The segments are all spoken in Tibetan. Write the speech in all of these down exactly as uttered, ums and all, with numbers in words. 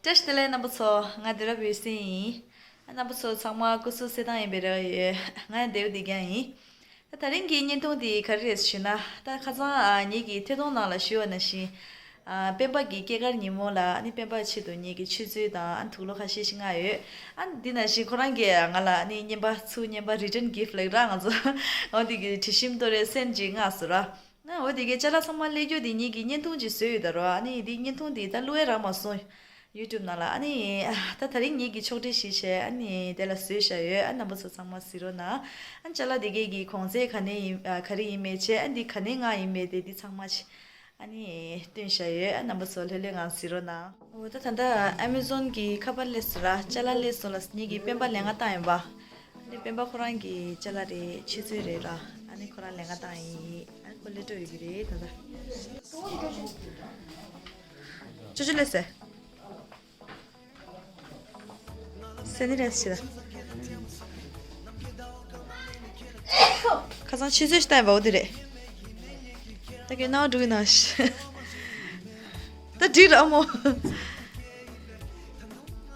བཀྲ་ཤིས་བདེ་ལེགས་རྣམ་པ་ཚོ། ང་དུས་རབས་འོད་ཟེར་ཡིན། རྣམ་པ་ཚོ་ཚང་མ་སྐུ་གཟུགས་གསལ་ཐང་ཡིན་པའི་རེ་བ་ཡོད། ང་ཡང་བདེ་པོ་བདེ་རྐྱང་ཡིན། ད་དེ་རིང་གི་བརྙན་ཐུང་འདི་ག་རེ་རེད་ཞུས་ན། ད་ཁ་སང་ཨ་ངེད་ཀྱི་ཐད་གཏོང་ནང་ལ་ཞུས་པ་ནང་བཞིན། ཨ་སྤེན་པ་གི་སྐྱེས་སྐར་ཉིན་མོ་ལ་ཨ་ནི་སྤེན་པའི་ཆེད་དུ་ངེད་ཀྱིས་ཆུ་ཚོད་དང་ཨ་དུག་ལོག་ཁ་ཤས་ཤིག་མངགས་ཡོད། ཨ་འདི་ནང་བཞིན་ཁོ་རང་གིས་ང་ལ་ཨ་ནི་རྔན་པ་ཚུར་རྔན་པ་return gift ལབ་ར་ང་ཚོ། འོ་འདི་གི་དྲི་ཞིམ་ཏོག་རེ་སེན་ཅིག་མངགས་སོང་ར། ཨ་འོ་དེ་གའི་ཅ་ལག་ཚང་མ་སླེབས་རྒྱུ་དེ་ངེད་ཀྱིས་བརྙན་ཐུང་ཅིག་བཟོས་ཡོད་ད་རོ། ཨ་ནི་དེ་བརྙན་ཐུང་དེ་ད་བླུག་ཡས་རག་མ་སོང་། YouTube ནང་ལ། ཨ་ནི་ད་དེ་རིང་ངེད་ཀྱིས་ཕྱོགས་སྒྲིག་ཞིག་བྱས། ཨ་ནི་དེ་ལ་བཟོས་བཞག་ཡོད། ཨ་རྣམ་པ་ཚོ་ཚང་མ་གཟིགས་རོགས་གནང་། ཨ་ཅ་ལག་དེ་གའི་གི་གོང་ཚད་ག་ནས་ཡིན། ཨ་ག་རེ་ཡིན་མིན་བྱས། ཨ་འདི་ག་ནས་མངགས་ཡིན་མིན་དེ་འདི་ཚང་མ་ཅིག་ཨ་ནི་སྟོན་བཞག་ཡོད། ཨ་རྣམ་པ་ཚོ་ལྷོད་ལྷོད་ངང་གཟིགས་རོགས་གནང་། འོ་ད་ད་ལྟ་Amazon གི་ཁ་པར་སླེབས་སོང་ར། ཅ་ལག་སླེབས་སོང་ལ་ངེད་ཀྱིས་སྤེན་པར་ལན་འགའ་བཏང་ཡིན་པ། འདི་སྤེན་པ་ཁོ་རང་གི་ཅ་ལག་རེད། ཆུ་ཚོད་རེད་ར། ཨ་ནི་ཁོ་རང་ལན་འགའ་བཏང་ཡིན། ཨ་ནི་ཁོ་སླེབས་འགྲོ་ཡོད་ཀྱི་རེད་ད་ལྟ། ཅོ་ཅོ་སླེབས་སོང་། སེ་ནི་རེད་ཤི་ད། ཁ་སང་ཆུ་ཚོད་ཤི་ད་ཡིན་པ་འོ་དེ་རེད། ད་གི་ནང་འགྲོ་གི་ན་ཤི། ད་འགྲིག་ར་མོ།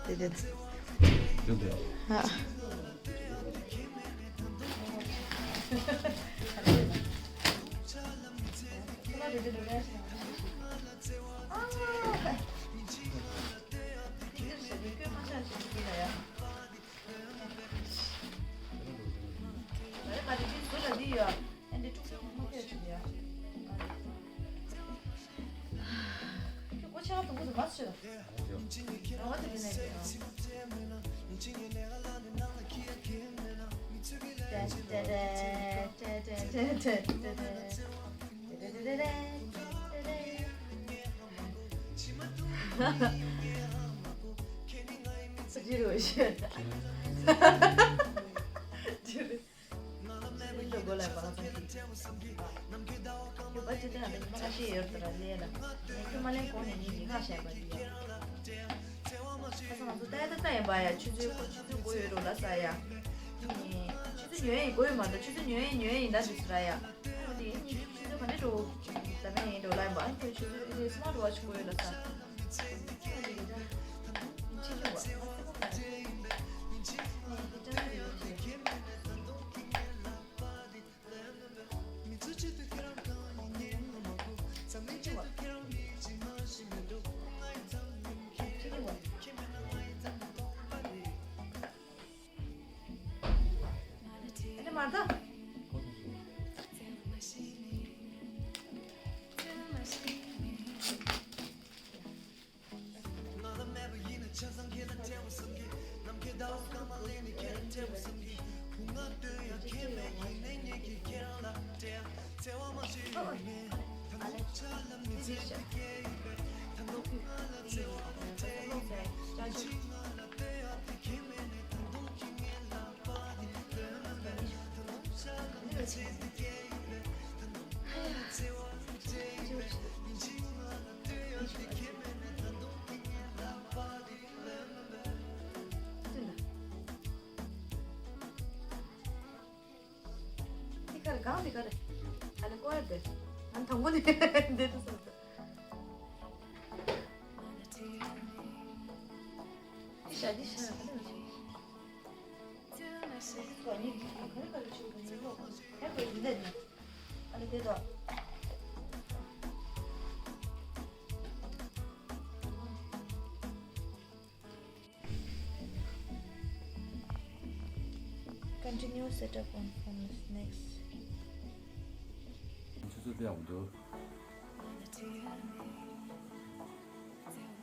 དེ་དེ་དེ། ཡོད་དེ། ཧ། ཁ་སང་ང་ཚོ་ལྟ་ཡ་ད་ལྟ་ཡིན་པ་ཡ། ཆུ་ཚོད་ཁོ་ཆུ་ཚོད་འགོར་ཡོད་འགྲོ་ལ་ས་ཡ། ཆུ་ཚོད་ཉོ་ཡ་ཡིན་འགོར་ཡོད་མ་གཏོགས། ཆུ་ཚོད་ཉོ་ཡ་ཉོ་ཡ་ཡིན་ད་འདི་ཚོ་ར་ཡ། ཨ་འདི་ཡིན་ནི་ཆུ་ཚོད་ག་འདྲ་འགྲོ། ད་མེད་ཡིན་འགྲོ་ལ་ཡིན་པ། ཨ་ཁོས་ཆུ་ཚོད་ཨེ་སི་མ་ཊི་ཝ་ཆི་འགོར་ཡོད་ལ་ས། ཨ་འདི་ཡིན་ད། ཆི་ཆི་བ། ཨ་ཙི་པ་མ་རེད། ཨ་འདི་ཅང་རེད་ཡོད་ཆི། འདི་ག་རེ། གང་འདི་ག་རེ། ཨ་ནི་ཀོ་ཡ་དེ། ཨ་ནི་དང་པོ་ནི་འདི་དུ་སོང་ཟེར། འདི་ཤ་འདི་ཤ་ཨ་ནི་ཨ་ནི་དེ་དོ། Continue setup on phone next. ཆུ་ཚོད་དེ་ཡག་པོ་འདུག་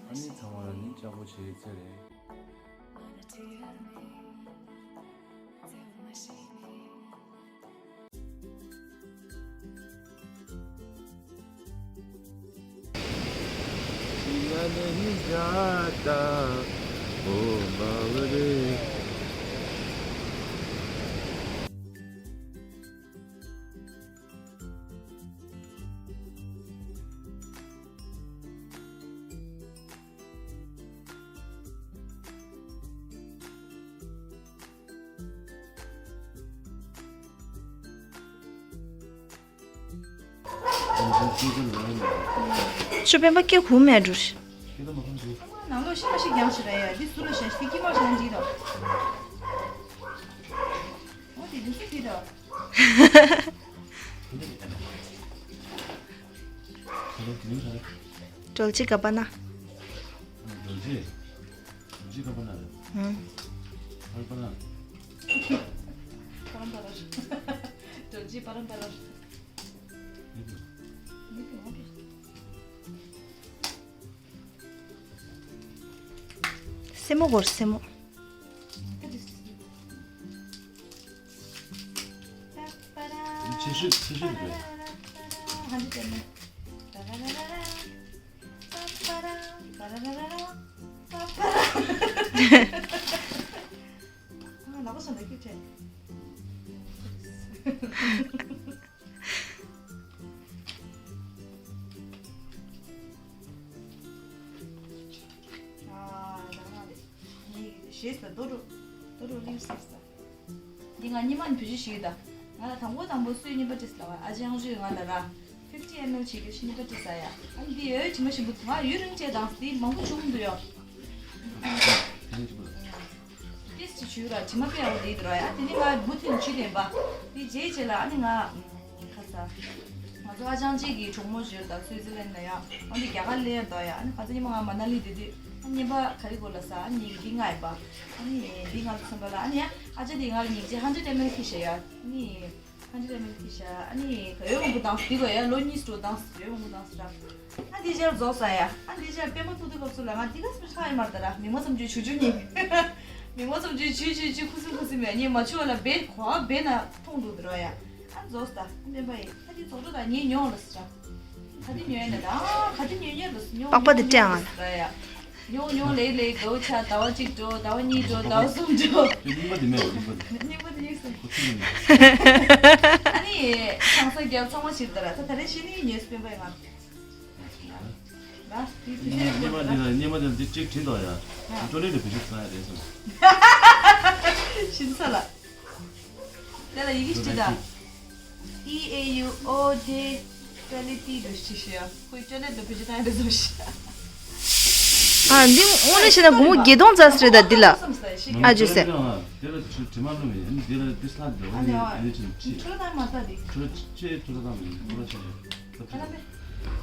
ཨ་ནི་ཚང་མ་ལ་ནི་ལྕགས་པོ་བྱེད་ཚེ་རེད། ཆུ་སྤེན་པ་སྐད་ཁུག་མེད་འགྲོ། ནང་ལོགས་ ཤ་ཤི་རྒྱང་ཤི་ར་ཡ། འདི་སུ་ལ་ཤ་ཤི། དཀྱིལ་མ་ཤ་འདི་དང་། འོ་དེ་འདི་སུ་དེ་དང་། ཌོལ་ཅེ་ག་པ་ན། ཌོལ་ཅེ། ཌོལ་ཅེ་ག་པ་ན་རེད། ཧུམ། ག་པ་ན། པ་རམ་པ་ར། ཌོལ་ཅེ་པ་རམ་པ་ར། སེན་མོ་གོར་སེན་མོ། ཆེ་ཤོས་ཆེ་ཤོས་རེད། ཞེས་ལ་རྡོ་རུ་རྡོ་རུ་ལིབ་སིབ་ས། འདི་ང་ཉི་མ་ནས་བེད་སྤྱོད་བྱེད་ཀྱི་ད། ང་ལ་དང་པོ་དང་པོ་སུས་རྔན་པ་སྤྲད་ལ་བ། ཨ་ཅང་ཞུས་ང་ལ་ར། ཕིབ་ཊི་ཨེམ་ཨེལ་བྱེད་ཀྱི་རྔན་པ་སྤྲད་ས་ཡ། ཨ་འདི་ཡོད་དྲི་མ་ཞིམ་པོ། ང་ཡུན་རིང་བྱས་དང་འདི་མང་པོ་བྱུང་འདུག་ཡོ། ཏེས་ཅི་བྱུས་ར་དྲི་མ་དཔེ་ཡག་པོ་ལེགས་འདུག་ར་ཡ། དེ་ནི་ང་མུ་མཐུད་བྱེད་ལེན་པ། དེ་རྗེས་རྗེས་ལ་ཨ་ནི་ང་ཁ་ས། ང་ཚོ་ཨ་ཅང་གཅིག་གི་གྲོགས་མོ་བརྗོད་དང་སུའི་ཙི་ལན་ན་ཡ། ཨ་ནི་རྒྱ་གར་ལེན་དང་ཡ། ཨ་ནི་ཁ་ས་ཉི་མ་ང་མ་ན་ལི་དེ་དུས་ཨ་ཉན་པ་ག་རེ་དགོས་ལ་ས། ཨ་ནི་འདི་ང་ཡིན་པ། ཨ་ནི་འདི་ང་ཚོ་སེམས་པ་ལ་ཨ་ནི་ཡ། ཨ་ཅག་དེ་ང་ལ་ཉིན་གཅིག་ཧན་ཌེ་ཌི་ཨེམ་ཨེལ་ཁྱི་ཤ་ཡ། ཨ་ནི་ཧན་ཌེ་ཌི་ཨེམ་ཨེལ་ཁྱི་ཤ། ཨ་ནི་ག་ཡོད་མང་པོ་དང་འདི་དགོས་ཡ། ལོ་གཉིས་སུ་དང་ཡོད་མང་པོ་དང་ས་ར། ཨ་འདི་ཅར་རྫོགས་ས་ཡ། ཨ་འདི་ཅར་པད་མ་ཐུག་དུས་སྐབས་སུ་ལ་ང་འདི་ག་སུ་ཆགས་ཡིན་མར་ད་ར། མི་མ་བསམ་རྒྱུ་ཆུ་ཆུ་ཉིན། མི་མ་བསམ་རྒྱུ་ཆུ་ཆུ་ཆུ་ཁུ་སིམ་ཁུ་སིམ་ཡ། ཉིན་མ་ཆུ་བ་ལ་བེ་གོ་བ་བེ་ན་མཐོང་འདུག་དེ་རོ་ཡ། ཨ་རྫོགས་ས་ད་ཨ་འདི་པ་ཡི། ཨ་འདི་རྫོགས་འགྲོ་ད་ཉིན་ཉོང་ལ་ས་ར། ག་དེ་ཉོས་ནས་ད། ག་དེ་ཉོས་ཉོས་ལ་ཉོ་པགས་པ་དེ་སྤྲད་ཨང་། ཡ། ཉོ་ཉོ་ལེ་ལེ་གའུ་ཆ་ཟླ་བ་གཅིག་འགྲོ། ཟླ་བ་གཉིས་འགྲོ། ཟླ་བ་གསུམ་འགྲོ། རྙིང་པ་དེ་མེད། རྙིང་པ་དེ། རྙིང་པ་དེ་གཉིས་སུ། ཁོ་ཚོ་ཡིན། ཨ་ནི་ཆང་ས་རྒྱབ་ཚང་མ་ཕྱིར་ད་ར། ད་ད་རེས་ཤི་ནི་ཉོས་སྤེན་པའི་ང་། ང་དེ་དེ་རྙིང་པ་དེ་ལ། རྙིང་པ་དེ་ལ་འདི་གཅིག་བྲིས་འདུག་ཡ། ཨ། ཅོ་ལེ་ལ་བེད་སྤྱོད་ཚང་ཡ་རེད་སོང་། ཤིན་ས་ལ། དེ་ལ་ཡི་གེ་ཞིག་ད། ཊི་ཨེ་ཡུ་ཨོ་ཇེ་ཀ་ལི་ཊི་འདྲ་ཞིག་ཤི་ཡ། ཁོའི་ཅོ་ལེ་ལ་བེད་སྤྱོད་བཏང་ཡ་རེད་བཟོ་ཞིག་ཨ། འདི་དངོས་གནས་བྱས་ན་སྒོར་མོ་བརྒྱད་སྟོང་ཙམ་རེད་ད་འདི་ལ། ཨ་ཇོ་སེ། དེ་ལ་དྲི་མ་ལོ་མེད། འདི་ལ་འདི་ས་འདི་ཨ་ནི་ཨ་ནི་ཅི་ནི་ཅི། ཁྲོ་ལ་མ་ལྟ་དེ། ཁྲོ་ལ་ཅེ་ཁྲོ་ལ་དང་མི་ཁྲོ་ལ་ཅེ།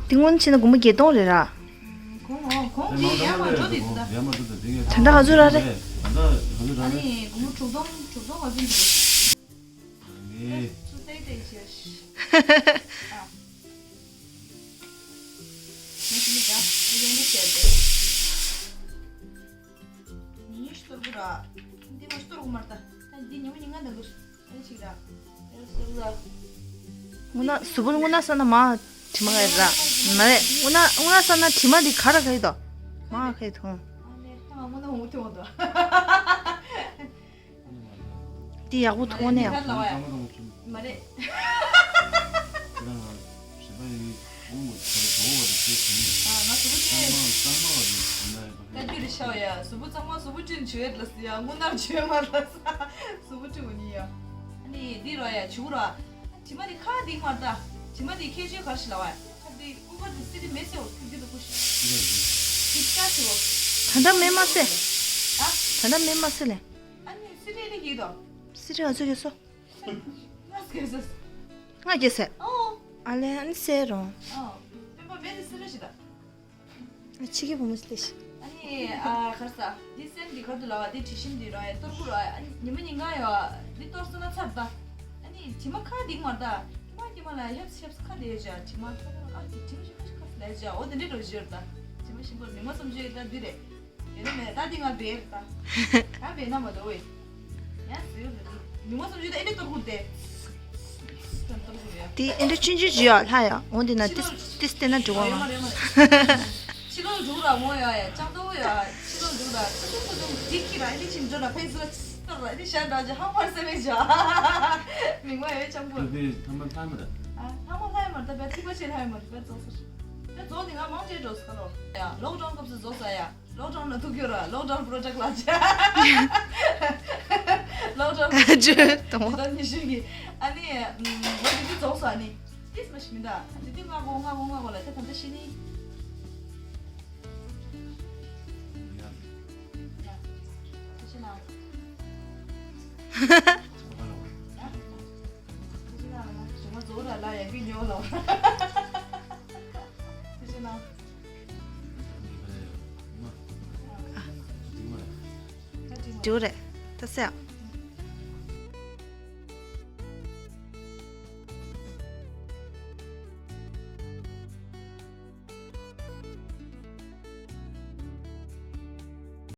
དེ་སྔོན་ཕྱིན་ན་སྒོར་མོ་བརྒྱད་སྟོང་རེད་ར། གོང་འོ་གོང་ཇི་ཡར་མར་འགྲོ་དེ་ད། ཡར་མར་འགྲོ་དེ་འདི་ངས། ད་ལྟ་ག་ཚོད་རག་རེད། ད་ལྟ་ག་ཚོད་རག་ཨ་རེད། ནི་སྒོར་མོ་དྲུག་སྟོང་དྲུག་སྟོང་ག་ཚོད་འདུག་ངས། ཚུར་ཏེ་ཏེ་བྱས་ཤི། ཨ། ངས་ཞི་མི་ད་ངས་རེ་འདུག་བྱས་ཏེ། ཉི་ཤུ་སྟོར་གུ་ར། འདི་མ་སྟོར་གུ་མར་ད། ད་འདི་ཉི་མ་ཉི་ང་ད་གུ། ཨ་ཅིག་ར། ཡར་སོང་ལ། དངོས་གནས་གཟུགས་པོ་དངོས་གནས་ས་ན་མ་དྲི་མ་ག་ར། མ་རེད། དངོས་གནས་དངོས་གནས་ས་ན་དྲི་མ་འདི་ག་ར་ག་ཡི་དོ། མ་ག་ཡི་ཐོང་། ཨ་ནེ་ད་ང་དངོས་གནས་འོང་ཐོང་དོ། འདི་ཡག་པོ་མཐོང་ནས་ཡ། མ་རེད། ང་ང་ཞི་པ་ཡིན། ཨ་ང་ཟུག་པོ་ཅན། ད་རྒྱུ་རེ་ཤའོ་ཡ། གཟུགས་པོ་གཙང་མ་གཟུགས་པོ་བསྐྲུན་བྱོས་ལ་སི་ཡ། དངོས་གནས་བྱོས་མ་ལ་ས། གཟུགས་པོ་བསྐྲུན་འོ་ནི་ཡ། ཨ་ནི་འདི་རོ་ཡ་བྱུག་རོ། དྲི་མ་འདི་ཁ་འདིག་མ་ལྟ། དྲི་མ་འདི་ཁྱད་ཆོས་གར་ཞིག་ལ་བ་ཡ། ཁ་འདི་ཀུ་ཀར་འདི་སི་ཏི་མེ་སེ་འོ་ཁུ་འདི་ལ་ཀུ་ཤི། འདི་ཀ་ཤི་འོ། ད་ལྟ་མེ་མ་སེ། ཨ། ད་ལྟ་མེ་མ་སེ་ལེ། ཨ་ནི་སི་ཏི་ནི་གི་དོ། སི་ཏི་ང་ཚོ་གི་སོ། ང་སྐད་ཟེར། ང་སྐད་ཟེར། ཨོ། ཨ་ལེ་ཨ་ནི་ཟེར་རོང་། ཨོ། སྤེན་པ་མེད་དེ་སི་ར་ཞིག་ད། ཨ་ཕྱི་གི་བུ་མོ་སི་ལེ་ཞིག་ཨ་ནི་ཨ་གར་ས། འདི་སེམས་འདི་གར་དུ་ལ་བ་འདི་དྲི་ཞིམ་འདི་ར་ཡ་གཏོར་གུ་ར་ཡ། ཨ་ནི་ཉི་མ་ཉིན་གང་ཡོད་འདི་གཏོར་སོང་ན་ཚར་ད། ཨ་ནི་དྲི་མ་ཁ་འདིག་མར་ད། ཁྱི་མ་ཁྱི་མ་ལ་ཧེབས་ཧེབས་ཁ་དེ་ཡོད་ཅག་དྲི་མ་ཁ་ཨ་ཙི་དྲི་མ་ཞིམ་པོ་ཞིག་ཁ་ལས་ཅག་འོ་དེ་འདྲ་འགྲོ་བཞིན་ཡོད་ད། དྲི་མ་ཞིམ་པོ་མི་མ་བསམ་རྒྱུ་ཡོད་ད་འདི་རེད། ཡོད་ན་མེད་ད་འདི་ང་བེར་ད། ད་བེར་ན་མ་དོ་བས། ཡང་ཟེར་ཡོད་ད་འདི། མི་མ་བསམ་རྒྱུ་ད་ཨེ་འདྲ་གཏོར་གུར་ཏེ། གཏོར་གུར་ཡ། དེ་ཨེ་འདྲ་ཆུང་ཆུང་ཅིག་ཡོད་ལྷ་ཡ། འོ་འདི་ན་ཏིས་ཏིས་ཏེ་ན་འགྲོ་བ་ཡོད་མ་མ་རེད་ཡོད་མ་རེད། ཕྱི་ལོགས་འགྲོ་ར་མོ་ཡ་ཡ་ལྕགས་རྡོ་ཡ། ཕྱི་ལོགས་འགྲོ་ར་ཁུ་ཚུར་ཁུ་ཚུར་འདི་ཁྱི་ར་ཨེ་འདྲ་ཆིམ་འགྲོ་ར་ཕན་ཚུན་ལ་ཏོར་ར་ཨེ་འདྲ་ཤ་འདྲ་ཅིག་ཧང་མར་སེ་མེད་ཅག་མི་མ་ཡོད་ལྕགས་པོ། དེ་ཐ་མ་ལྷ་མ་རེད། ཨ་ཧང་མ་ལྷ་ཡ་མ་རེད་ད་བེ་ཐིག་པ་ཆེ་ལྷ་ཡ་མ་རེད་བེ་རྫོགས་སོ། བེ་རྫོགས་ནི་ང་མང་ཆེ་འགྲོ་སོ་ཁ་ལོ། ཡ་ལོག་ཌའུན་སྐབས་སུ་རྫོགས་ས་ཡ། ལོག་ཌའུན་ལ་ཐུག་ཡོད་ར། ལོག་ཌའུན་པྲོ་ཇེག་ལ་ཅག་ལོག་ཌའུན་ཇུ་དང་། ཇུ་དང་ཉི་ཤུ་གི། ཨ་ནི་ང་དེ་དུས་རྫོགས་སོང་ཨ་ནི། ཏིས་མ་ཤི་མི་འདའ། ཨ་དེ་དུས་ང་གོ་ང་གོ་ང་གོ་ལ་ད་ད་ད་ཤི་ནི། ཡ་ འགྲིག་རེད། ད་སེ།